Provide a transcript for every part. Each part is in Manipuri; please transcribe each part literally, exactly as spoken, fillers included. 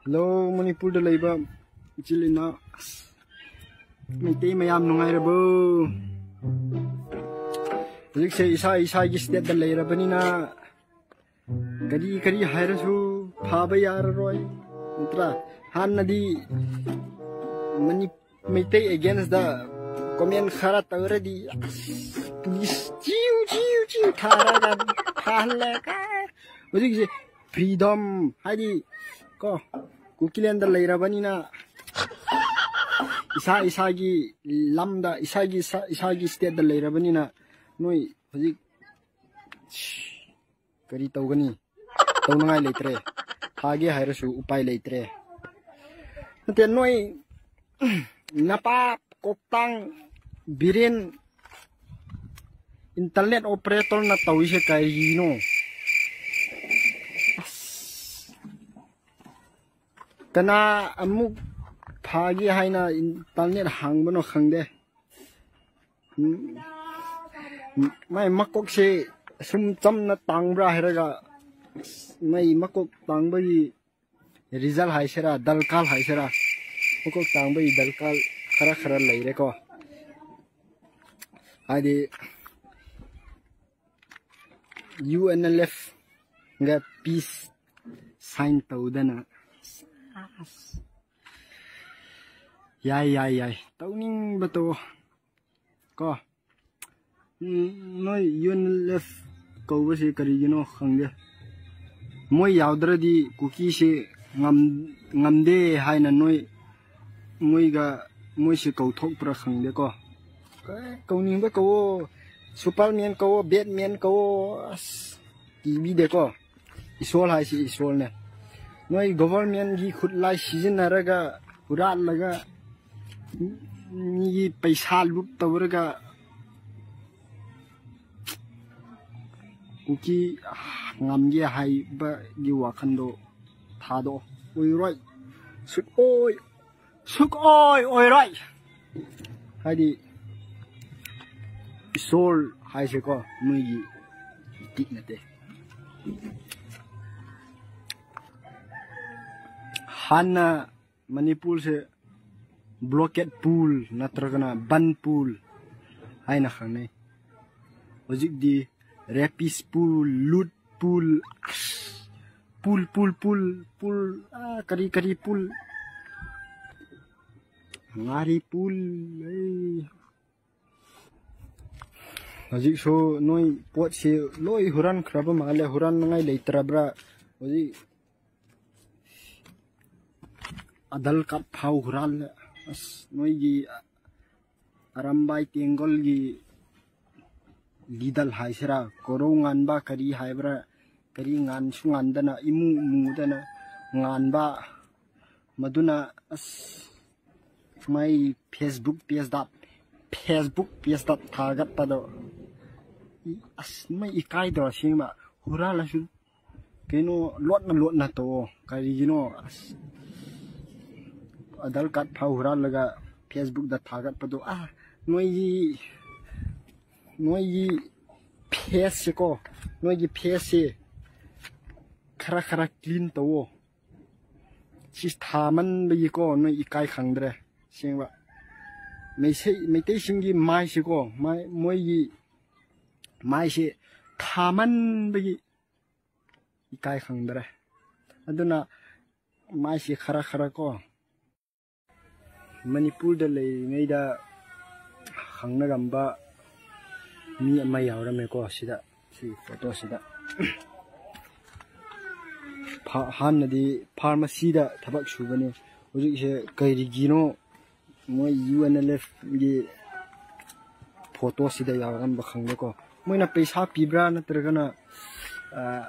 ꯍꯜꯂꯣ, ꯃꯅꯤꯄꯨꯔꯗ ꯂꯩꯕ ꯏꯆꯤꯜ ꯏꯅꯥꯎ, ꯑꯁ, ꯃꯩꯇꯩ ꯃꯌꯥꯝ ꯅꯨꯡꯉꯥꯏꯔꯕꯣ? ꯍꯧꯖꯤꯛꯁꯦ ꯏꯁꯥ ꯏꯁꯥꯒꯤ ꯁ꯭ꯇꯦꯠꯇ ꯂꯩꯔꯕꯅꯤꯅ ꯀꯔꯤ ꯀꯔꯤ ꯍꯥꯏꯔꯁꯨ ꯐꯕ ꯌꯥꯔꯔꯣꯏ, ꯅꯠꯇ꯭ꯔꯥ? ꯍꯥꯟꯅꯗꯤ ꯃꯅꯤ-, ꯃꯩꯇꯩ ꯑꯦꯒꯦꯟꯁꯇ ꯀꯣꯃꯦꯟ ꯈꯔ ꯇꯧꯔꯗꯤ, ꯑꯁ, ꯄꯨꯂꯤꯁ ꯆꯤꯎ ꯆꯤꯎ ꯆꯤꯎ ꯊꯥꯔꯒ ꯐꯥꯍꯜꯂꯦ꯫ ꯀꯥꯏ, ꯍꯧꯖꯤꯛꯁꯦ ꯐ꯭ꯔꯤꯗꯝ ꯍꯥꯏꯗꯤ, ꯀꯣ, ꯀꯨꯀꯤꯂꯦꯟꯗ ꯂꯩꯔꯕꯅꯤꯅ, ꯏꯁꯥ ꯏꯁꯥꯒꯤ ꯂꯝꯗ, ꯏꯁꯥꯒꯤ ꯁ-, ꯏꯁꯥꯒꯤ ꯁ꯭ꯇꯦꯠꯇ ꯂꯩꯔꯕꯅꯤꯅ, ꯅꯣꯏ ꯍꯧꯖꯤꯛ ꯀꯔꯤ ꯇꯧꯒꯅꯤ? ꯇꯧꯅꯉꯥꯏ ꯂꯩꯇ꯭ꯔꯦ꯫ ꯊꯥꯒꯦ ꯍꯥꯏꯔꯁꯨ ꯎꯄꯥꯏ ꯂꯩꯇ꯭ꯔꯦ꯫ ꯅꯠꯇꯦ, ꯅꯣꯏ ꯅꯄꯥ ꯀꯣꯛꯇꯥꯡ ꯕꯤꯔꯦꯟ ꯏꯟꯇꯔꯅꯦꯠ ꯑꯣꯄꯔꯦꯇꯔꯅ ꯇꯧꯔꯤꯁꯦ ꯀꯔꯤꯅꯣ? ꯑꯁ, ꯀꯅꯥ ꯑꯃꯨꯛ ꯐꯥꯒꯦ ꯍꯥꯏꯅ ꯏꯟꯇꯔꯅꯦꯠ ꯍꯥꯡꯕꯅꯣ ꯈꯪꯗꯦ꯫ ꯎꯝ, ꯃꯥꯏ ꯃꯀꯣꯛꯁꯦ ꯁꯨꯝ ꯆꯝꯅ ꯇꯥꯡꯕ꯭ꯔꯥ ꯍꯥꯏꯔꯒ, ꯃꯥꯏ ꯃꯀꯣꯛ ꯇꯥꯡꯕꯒꯤ ꯔꯤꯖꯜ ꯍꯥꯏꯁꯤꯔꯥ, ꯗꯔꯀꯥꯔ ꯍꯥꯏꯁꯤꯔꯥ, ꯃꯀꯣꯛ ꯇꯥꯡꯕꯒꯤ ꯗꯔꯀꯥꯔ ꯈꯔ ꯈꯔ ꯂꯩꯔꯦꯀꯣ꯫ ꯍꯥꯏꯗꯤ, ꯌꯨ ꯑꯦꯟ ꯑꯦꯜ ꯑꯦꯐꯒ ꯄꯤꯁ ꯁꯥꯏꯟ ꯇꯧꯗꯅ꯫ ꯌꯥꯏ, ꯌꯥꯏ, ꯌꯥꯏ, ꯇꯧꯅꯤꯡꯕ ꯇꯧꯑꯣ ꯀꯣ꯫ ꯎꯝ, ꯅꯣꯏ ꯌꯨ ꯑꯦꯟ ꯑꯦꯜ ꯑꯦꯐ ꯀꯧꯕꯁꯦ ꯀꯔꯤꯒꯤꯅꯣ ꯈꯪꯗꯦ꯫ ꯃꯣꯏ ꯌꯥꯎꯗ꯭ꯔꯗꯤ ꯀꯨꯀꯤꯁꯦ ꯉꯝ-, ꯉꯝꯗꯦ ꯍꯥꯏꯅ ꯅꯣꯏ, ꯃꯣꯏꯒ, ꯃꯣꯏꯁꯦ ꯀꯧꯊꯣꯛꯄ꯭ꯔꯥ ꯈꯪꯗꯦꯀꯣ꯫ ꯀ-, ꯀꯧꯅꯤꯡꯕ ꯀꯧꯋꯣ, ꯁꯨꯄꯔꯃꯦꯟ ꯀꯧꯋꯣ, ꯕꯦꯠꯃꯦꯟ ꯀꯧꯋꯣ, ꯑꯁ, ꯀꯤꯕꯤꯗꯦꯀꯣ꯫ ꯏꯁꯣꯔ ꯍꯥꯏꯁꯤ ꯏꯁꯣꯔꯅꯦ꯫ ꯅꯣꯏ ꯒꯣꯚꯔꯃꯦꯟꯒꯤ ꯈꯨꯠꯂꯥꯏ ꯁꯤꯖꯤꯟꯅꯔꯒ, ꯍꯨꯔꯥꯜꯂꯒ, ꯃꯤꯒꯤ ꯄꯩꯁꯥ ꯂꯨꯠ ꯇꯧꯔꯒ ꯀꯨꯀꯤ ꯉꯝꯒꯦ ꯍꯥꯏꯕꯒꯤ ꯋꯥꯈꯟꯗꯣ ꯊꯥꯗꯣꯛꯑꯣ꯫ ꯑꯣꯏꯔꯣꯏ꯫ ꯁꯨꯛꯑꯣꯏ, ꯁꯨꯛꯑꯣꯏ ꯑꯣꯏꯔꯣꯏ꯫ ꯍꯥꯏꯗꯤ, ꯏꯁꯣꯔ ꯍꯥꯏꯁꯦꯀꯣ, ꯃꯣꯏꯒꯤ ꯏꯇꯤꯛ ꯅꯠꯇꯦ꯫ ꯍꯥꯟꯅ ꯃꯅꯤꯄꯨꯔꯁꯦ ꯕ꯭ꯂꯣꯀꯦꯠ ꯄꯨꯜ ꯅꯠꯇ꯭ꯔꯒꯅ ꯕꯟ ꯄꯨꯜ ꯍꯥꯏꯅ ꯈꯪꯅꯩ꯫ ꯍꯧꯖꯤꯛꯇꯤ ꯔꯦꯄꯤꯁ ꯄꯨꯜ, ꯂꯨꯠ ꯄꯨꯜ, ꯑꯁ, ꯄꯨꯜ, ꯄꯨꯜ, ꯄꯨꯜ, ꯄꯨꯜ, ꯑꯥ, ꯀꯔꯤ ꯀꯔꯤ ꯄꯨꯜ, ꯉꯥꯔꯤ ꯄꯨꯜ, ꯑꯩ꯫ ꯍꯧꯖꯤꯛꯁꯨ ꯅꯣꯏ ꯄꯣꯠꯁꯤ ꯂꯣꯏ ꯍꯨꯔꯥꯟꯈ꯭ꯔꯕ ꯃꯥꯜꯂꯦ꯫ ꯍꯨꯔꯥꯟꯅꯉꯥꯏ ꯂꯩꯇ꯭ꯔꯕ꯭ꯔꯥ? ꯍꯧꯖꯤꯛ ꯑꯙꯜ ꯀꯥꯔꯗ ꯐꯥꯎ ꯍꯨꯔꯥꯜꯂꯦ꯫ ꯑꯁ, ꯅꯣꯏꯒꯤ ꯑꯔꯝꯕꯥꯏ ꯇꯦꯡꯒꯣꯜꯒꯤ ꯂꯤꯗꯜ ꯍꯥꯏꯁꯤꯔꯥ, ꯀꯣꯔꯧ ꯉꯥꯟꯕ ꯀꯔꯤ ꯍꯥꯏꯕ꯭ꯔꯥ, ꯀꯔꯤ ꯉꯥꯟꯁꯨ ꯉꯥꯟꯗꯅ, ꯏꯃꯨ ꯃꯨꯗꯅ ꯉꯥꯟꯕ, ꯃꯗꯨꯅ ꯑꯁ, ꯃꯥꯏ Facebook ꯄꯦꯖꯇ, Facebook ꯄꯦꯖꯇ ꯊꯥꯒꯠꯄꯗꯣ, ꯑꯁ, ꯃꯩ ꯏꯀꯥꯏꯗ꯭ꯔꯣ? ꯑꯁꯦꯡꯕ ꯍꯨꯔꯥꯜꯂꯁꯨ ꯀꯩꯅꯣ, ꯂꯣꯠꯅ ꯂꯣꯠꯅ ꯇꯧꯑꯣ꯫ ꯀꯔꯤꯒꯤꯅꯣ? ꯑꯁ, ꯑꯙꯥꯔ ꯀꯥꯔꯗ ꯐꯥꯎ ꯍꯨꯔꯥꯜꯂꯒ Facebook ꯇ ꯊꯥꯒꯠꯄꯗꯣ, ꯑꯥ, ꯅꯣꯏꯒꯤ, ꯅꯣꯏꯒꯤ ꯐꯦꯁꯁꯦꯀꯣ, ꯅꯣꯏꯒꯤ ꯐꯦꯁꯁꯦ ꯈꯔ ꯈꯔ ꯀ꯭ꯂꯤꯟ ꯇꯧꯑꯣ꯫ ꯁꯤ ꯊꯥꯃꯟꯕꯒꯤꯀꯣ, ꯅꯣꯏ ꯏꯀꯥꯏ ꯈꯪꯗ꯭ꯔꯦ꯫ ꯑꯁꯦꯡꯕ꯫ ꯃꯩꯁꯩ-, ꯃꯩꯇꯩꯁꯤꯡꯒꯤ ꯃꯥꯏꯁꯦꯀꯣ, ꯃꯥꯏ-, ꯃꯣꯏꯒꯤ ꯃꯥꯏꯁꯦ ꯊꯥꯃꯟꯕꯒꯤ ꯏꯀꯥꯏ ꯈꯪꯗ꯭ꯔꯦ꯫ ꯑꯗꯨꯅ ꯃꯥꯏꯁꯦ ꯈꯔ ꯈꯔ ꯀꯣ, ꯃꯅꯤꯄꯨꯔꯗ ꯂꯩꯔꯤꯉꯩꯗ ꯈꯪꯅꯔꯝꯕ ꯃꯤ ꯑꯃ ꯌꯥꯎꯔꯝꯃꯦꯀꯣ ꯁꯤꯗ, ꯁꯤ ꯐꯣꯇꯣꯁꯤꯗ꯫ ꯐꯥ-, ꯍꯥꯟꯅꯗꯤ ꯐꯥꯔꯃꯥꯁꯤꯗ ꯊꯕꯛ ꯁꯨꯕꯅꯤ꯫ ꯍꯧꯖꯤꯛꯁꯦ ꯀꯔꯤꯒꯤꯅꯣ ꯃꯣꯏ ꯌꯨ ꯑꯦꯟ ꯑꯦꯜ ꯑꯦꯐ ꯒꯤ ꯐꯣꯇꯣꯁꯤꯗ ꯌꯥꯎꯔꯝꯕ ꯈꯪꯗꯦꯀꯣ꯫ ꯃꯣꯏꯅ ꯄꯩꯁꯥ ꯄꯤꯕ꯭ꯔꯥ ꯅꯠꯇ꯭ꯔꯒꯅ, ꯑ,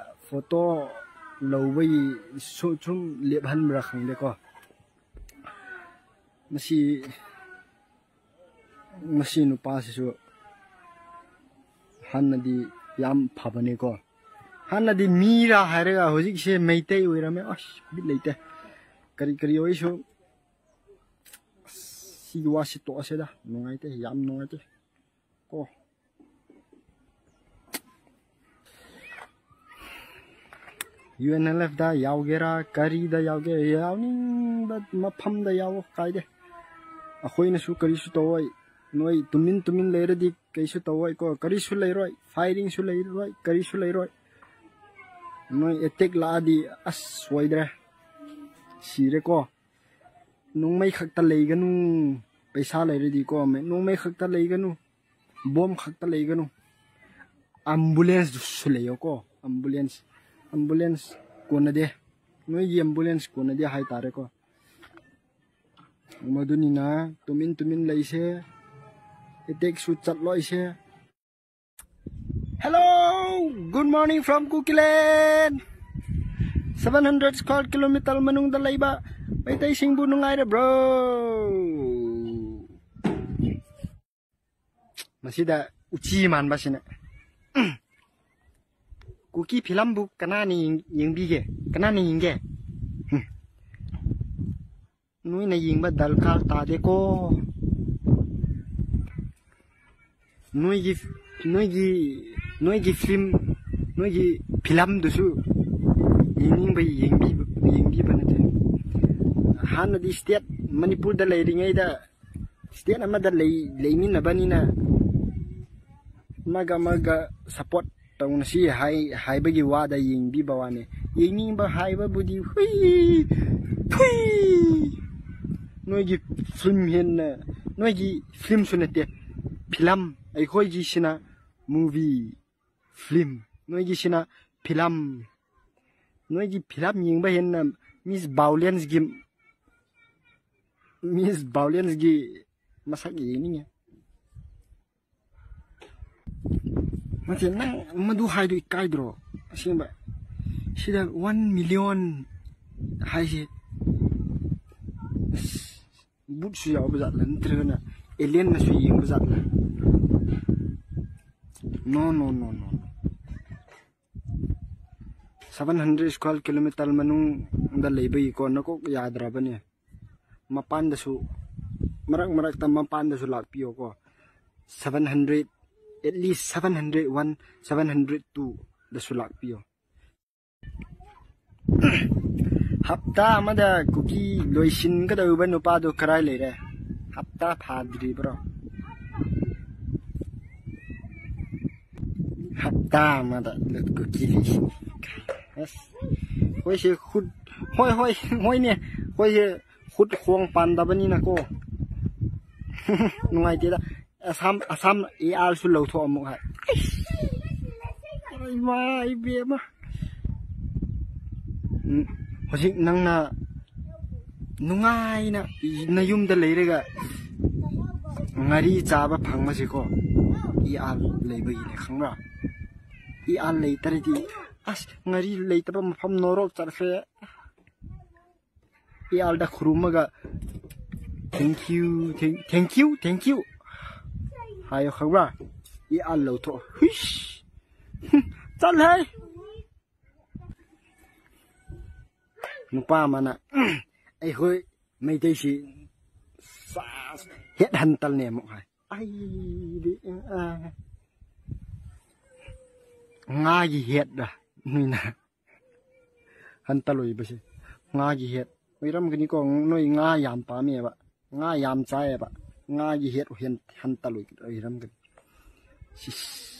ꯐꯣꯇꯣ ꯂꯧꯕꯒꯤ ꯁꯨ-, ꯁꯨꯝ ꯂꯦꯞꯍꯟꯕ꯭ꯔꯥ ꯈꯪꯗꯦꯀꯣ꯫ ꯃꯁꯤ, ꯃꯁꯤ ꯅꯨꯄꯥꯁꯤꯁꯨ ꯍꯥꯟꯅꯗꯤ ꯌꯥꯝ ꯐꯕꯅꯤꯀꯣ꯫ ꯍꯥꯟꯅꯗꯤ ꯃꯤꯔꯥ ꯍꯥꯏꯔꯒ ꯍꯧꯖꯤꯛꯁꯦ ꯃꯩꯇꯩ ꯑꯣꯏꯔꯝꯃꯦ꯫ ꯑꯁ, ꯕꯤꯠ ꯂꯩꯇꯦ꯫ ꯀꯔꯤ ꯀꯔꯤ ꯑꯣꯏꯁꯨ, ꯑꯁ, ꯁꯤꯒꯤ ꯋꯥꯁꯤ ꯇꯣꯛꯑꯁꯦꯗ꯫ ꯅꯨꯡꯉꯥꯏꯇꯦ, ꯌꯥꯝ ꯅꯨꯡꯉꯥꯏꯇꯦ ꯀꯣ꯫ ꯌꯨ ꯑꯦꯟ ꯑꯦꯜ ꯑꯦꯐꯇ ꯌꯥꯎꯒꯦꯔꯥ, ꯀꯔꯤꯗ ꯌꯥꯎꯒꯦꯔꯥ, ꯌꯥꯎꯅꯤꯡꯕ ꯃꯐꯝꯗ ꯌꯥꯎꯑꯣ, ꯀꯥꯏꯗꯦ꯫ ꯑꯩꯈꯣꯏꯅꯁꯨ ꯀꯔꯤꯁꯨ ꯇꯧꯑꯣꯏ꯫ ꯅꯣꯏ ꯇꯨꯃꯤꯟ ꯇꯨꯃꯤꯟ ꯂꯩꯔꯗꯤ ꯀꯩꯁꯨ ꯇꯧꯑꯣꯏꯀꯣ, ꯀꯔꯤꯁꯨ ꯂꯩꯔꯣꯏ, ꯐꯥꯏꯔꯤꯡꯁꯨ ꯂꯩꯔꯣꯏ, ꯀꯔꯤꯁꯨ ꯂꯩꯔꯣꯏ꯫ ꯅꯣꯏ ꯑꯦꯇꯦꯛ ꯂꯥꯛꯑꯗꯤ ꯑꯁ ꯁꯣꯏꯗ꯭ꯔꯦ, ꯁꯤꯔꯦꯀꯣ꯫ ꯅꯣꯡꯃꯩ ꯈꯛꯇ ꯂꯩꯒꯅꯨ, ꯄꯩꯁꯥ ꯂꯩꯔꯗꯤꯀꯣ꯫ ꯅꯣꯡꯃꯩ ꯈꯛꯇ ꯂꯩꯒꯅꯨ, ꯕꯣꯝ ꯈꯛꯇ ꯂꯩꯒꯅꯨ꯫ ꯑꯦꯝꯕꯨꯂꯦꯟꯁꯁꯨ ꯂꯩꯌꯣꯀꯣ, ꯑꯦꯝꯕꯨꯂꯦꯟꯁ꯫ ꯑꯦꯝꯕꯨꯂꯦꯟꯁ ꯀꯣꯟꯅꯗꯦ, ꯅꯣꯏꯒꯤ ꯑꯦꯝꯕꯨꯂꯦꯟꯁ ꯀꯣꯟꯅꯗꯦ ꯍꯥꯏꯇꯥꯔꯦꯀꯣ꯫ ꯃꯗꯨꯅꯤꯅ ꯇꯨꯃꯤꯟ ꯇꯨꯃꯤꯟ ꯂꯩꯁꯦ, ꯑꯦꯇꯦꯛꯁꯨ ꯆꯠꯂꯣꯏꯁꯦ꯫ Hello, good morning from Kukiland. Seven hundred square kilometer ꯃꯅꯨꯡꯗ ꯂꯩꯕ ꯃꯩꯇꯩꯁꯤꯡꯕꯨ ꯅꯨꯡꯉꯥꯏꯔꯕ꯭ꯔꯣ? ꯃꯁꯤꯗ ꯎꯆꯤ ꯃꯥꯟꯕꯁꯤꯅ꯫ ꯀꯨꯀꯤ ꯐꯤꯂꯝꯕꯨ ꯀꯅꯥꯅ ꯌꯦꯡ-, ꯌꯦꯡꯕꯤꯒꯦ? ꯀꯅꯥꯅ ꯌꯦꯡꯒꯦ? ꯍꯨꯝ꯫ ꯅꯣꯏꯅ ꯌꯦꯡꯕ ꯗꯔꯀꯥꯔ ꯇꯥꯗꯦꯀꯣ꯫ ꯅꯣꯏꯒꯤ, ꯅꯣꯏꯒꯤ, ꯅꯣꯏꯒꯤ ꯐꯤꯂꯝ, ꯅꯣꯏꯒꯤ ꯐꯤꯂꯝꯗꯨꯁꯨ ꯌꯦꯡꯅꯤꯡꯕ ꯌꯦꯡꯕꯤꯕ, ꯌꯦꯡꯕꯤꯕ ꯅꯠꯇꯦ꯫ ꯍꯥꯟꯅꯗꯤ ꯁ꯭ꯇꯦꯠ ꯃꯅꯤꯄꯨꯔꯗ ꯂꯩꯔꯤꯉꯩꯗ ꯁ꯭ꯇꯦꯠ ꯑꯃꯗ ꯂꯩ-, ꯂꯩꯃꯤꯟꯅꯕꯅꯤꯅ ꯑꯃꯒ ꯑꯃꯒ ꯁꯞꯄꯣꯔꯠ ꯇꯧꯅꯁꯤ ꯍꯥꯏ-, ꯍꯥꯏꯕꯒꯤ ꯋꯥꯗ ꯌꯦꯡꯕꯤꯕ ꯋꯥꯅꯤ꯫ ꯌꯦꯡꯅꯤꯡꯕ ꯍꯥꯏꯕꯕꯨꯗꯤ ꯍꯨꯏ, ꯊꯨꯏ꯫ ꯅꯣꯏꯒꯤ ꯐꯤꯂꯝ ꯍꯦꯟꯅ, ꯅꯣꯏꯒꯤ ꯐꯤꯂꯝꯁꯨ ꯅꯠꯇꯦ, ꯐꯤꯂꯝ꯫ ꯑꯩꯈꯣꯏꯒꯤꯁꯤꯅ movie, film꯫ ꯅꯣꯏꯒꯤꯁꯤꯅ ꯐꯤꯂꯝ꯫ ꯅꯣꯏꯒꯤ ꯐꯤꯂꯝ ꯌꯦꯡꯕ ꯍꯦꯟꯅ ꯃꯤꯁ ꯚꯥꯏꯑꯣꯂꯦꯟꯁꯒꯤ, ꯃꯤꯁ ꯚꯥꯏꯑꯣꯂꯦꯟꯁꯒꯤ ꯃꯁꯛ ꯌꯦꯡꯅꯤꯡꯉꯦ꯫ ꯅꯠꯇꯦ, ꯅꯪ ꯃꯗꯨ ꯍꯥꯏꯗꯣ ꯏꯀꯥꯏꯗ꯭ꯔꯣ? ꯑꯁꯦꯡꯕ, ꯁꯤꯗ one million ꯍꯥꯏꯁꯦ, ꯑꯁ, ꯕꯨꯠꯁꯨ ꯌꯥꯎꯕ ꯖꯥꯠꯂ, ꯅꯠꯇ꯭ꯔꯒꯅ ꯑꯦꯂꯤꯌꯟꯅꯁꯨ ꯌꯦꯡꯕ ꯖꯥꯠꯂ? No, no, no, no, no. Seven hundred square kilometer ꯃꯅꯨꯡꯗ ꯂꯩꯕꯒꯤꯀꯣ, ꯅꯀꯣꯛ ꯌꯥꯗ꯭ꯔꯕꯅꯦ꯫ ꯃꯄꯥꯟꯗꯁꯨ, ꯃꯔꯛ ꯃꯔꯛꯇ ꯃꯄꯥꯟꯗꯁꯨ ꯂꯥꯛꯄꯤꯌꯣꯀꯣ꯫ Seven hundred, at least seven hundred one, seven hundred two ꯗꯁꯨ ꯂꯥꯛꯄꯤꯌꯣ꯫ ꯍꯞꯇꯥ ꯑꯃꯗ ꯀꯨꯀꯤ ꯂꯣꯏꯁꯤꯟꯒꯗꯧꯕ ꯅꯨꯄꯥꯗꯣ ꯀꯔꯥꯏ ꯂꯩꯔꯦ? ꯍꯞꯇꯥ ꯐꯥꯗ꯭ꯔꯤꯕ꯭ꯔꯣ? ꯍꯞꯇꯥ ꯑꯃꯗ ꯀꯨꯀꯤ ꯂꯣꯏꯁꯤꯟ꯫ ꯑꯁ, ꯑꯩꯈꯣꯏꯁꯦ ꯈꯨꯠ, ꯍꯣꯏ, ꯍꯣꯏ, ꯍꯣꯏꯅꯦ, ꯑꯩꯈꯣꯏꯁꯦ ꯈꯨꯠ ꯈꯣꯡ ꯄꯥꯟꯗꯕꯅꯤꯅꯀꯣ꯫ ꯅꯨꯡꯉꯥꯏꯇꯦꯗ꯫ ꯑꯁꯥꯝ, ꯑꯁꯥꯝ AR ꯁꯨ ꯂꯧꯊꯣꯛ ꯑꯃꯨꯛ ꯍꯥꯏ꯫ ꯏꯃꯥ ꯏꯕꯦꯝꯃ꯫ ꯎꯝ, ꯍꯧꯖꯤꯛ ꯅꯪꯅ ꯅꯨꯡꯉꯥꯏꯅ ꯅꯌꯨꯝꯗ ꯂꯩꯔꯒ ꯉꯥꯔꯤ ꯆꯥꯕ ꯐꯪꯕꯁꯤꯀꯣ, AR ꯂꯩꯕꯒꯤꯅꯦ, ꯈꯪꯕ꯭ꯔꯥ? AR ꯂꯩꯇ꯭ꯔꯗꯤ, ꯑꯁ, ꯉꯥꯔꯤ ꯂꯩꯇꯕ ꯃꯐꯝ ꯅꯣꯔꯣꯛ ꯆꯠꯈ꯭ꯔꯦ꯫ AR the ꯈꯨꯔꯨꯝꯃꯒ, "Thank you, thank, thank you, thank you" ꯍꯥꯏꯌꯣ, ꯈꯪꯕ꯭ꯔꯥ? AR ꯂꯧꯊꯣꯛ꯫ ꯍꯨꯏꯁ! ꯆꯠꯂꯍꯦ! ꯅꯨꯄꯥ ꯑꯃꯅ, "ꯑꯩꯈꯣꯏ ꯃꯩꯇꯩꯁꯤ ꯁꯥꯁ ꯍꯦꯠ ꯍꯟꯇꯜꯅꯦ" ꯑꯃꯨꯛ ꯍꯥꯏ꯫ ꯑꯩꯗꯤ, ꯑ, ꯉꯥꯒꯤ ꯍꯦꯠꯔ ꯅꯣꯏꯅ ꯍꯟꯇꯜ ꯑꯣꯏꯕꯁꯦ? ꯉꯥꯒꯤ ꯍꯦꯠ ꯑꯣꯏꯔꯝꯒꯅꯤꯀꯣ, ꯅꯣꯏ ꯉꯥ ꯌꯥꯝ ꯄꯥꯝꯃꯦꯕ꯫ ꯉꯥ ꯌꯥꯝ ꯆꯥꯏꯌꯦꯕ꯫ ꯉꯥꯒꯤ ꯍꯦꯠ ꯍꯦꯟ-, ꯍꯟꯇꯜ ꯑꯣꯏ-, ꯑꯣꯏꯔꯝꯒꯅꯤ꯫ ꯁꯤꯁ꯫